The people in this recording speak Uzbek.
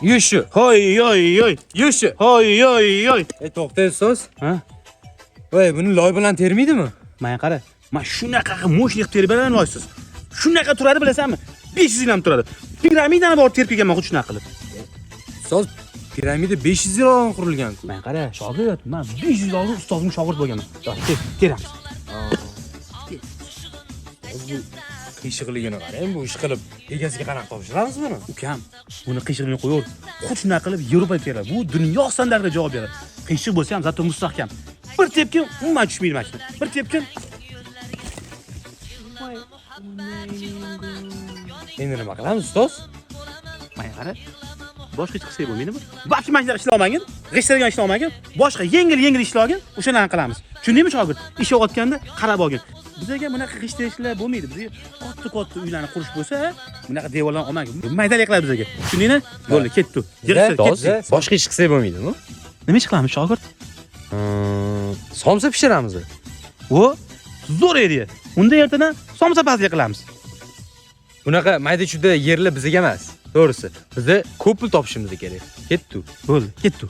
Yushi. Hoy oy oy. Yushi. Hoy oy oy. E to'xta ustoz. Ha? Voy, buni loy bilan termaydimi? Mana qara. Men shunaqa qilib moshina qilib terib beraman loysiz. Shunaqa turadi bilasanmi? 500 yil ham turadi. Piramidani borib terib kelganman xuddi shunaqa qilib. Ustoz, piramida 500 yil oldin qurilgan-ku. Mana qara, shogird, men 500 yil oldin ustozimga shogird bo'lganman. Teramiz. Bu qiyshiqligini qarang, bu ish qilib egasiga qanaqa topshiramiz buni? Ukam, buni qiyshiqligini qo'yaver. Xuddi shunaqa qilib Yevropada teradi. Bu dunyo standartiga javob beradi. Qiyshiq bo'lsa ham zato mustahkam. Bir tepkin umuman tushmaydi mana shuni. Bir tepkin. Endi nima qilamiz, ustoz? Mana qara. Boshqa hech qilsak bo'lmaydimi? Balki mana shunaqa ishlolmagin, g'ishtlarga ishlolmagin, boshqa yengil-yengil ishlolgin, o'shalarni qilamiz. Tushundingmi shogird? Ish o'qotganda qarab olgin. Bizga bunaqa g'isht ishlar bo'lmaydi. Bizga katta-katta uylarni qurish bo'lsa, bunaqa devorlarni olmagin. Maydalik qiladi bizga. Tushundingmi? Bo'ldi, ketdi. Yig'ishtir, ketdik. Boshqa ish qilsak bo'lmaydimi? Nima ish qilamiz shogird? Somsa pishiramiz. O, zo'r ideya. Unda ertadan somsa pazlik qilamiz. Bunaqa mayda-chuyda yerlar bizga emas. To'g'risi, biza ko'p pul topishimiz kerak. Ketdi. Bo'ldi, ketdi.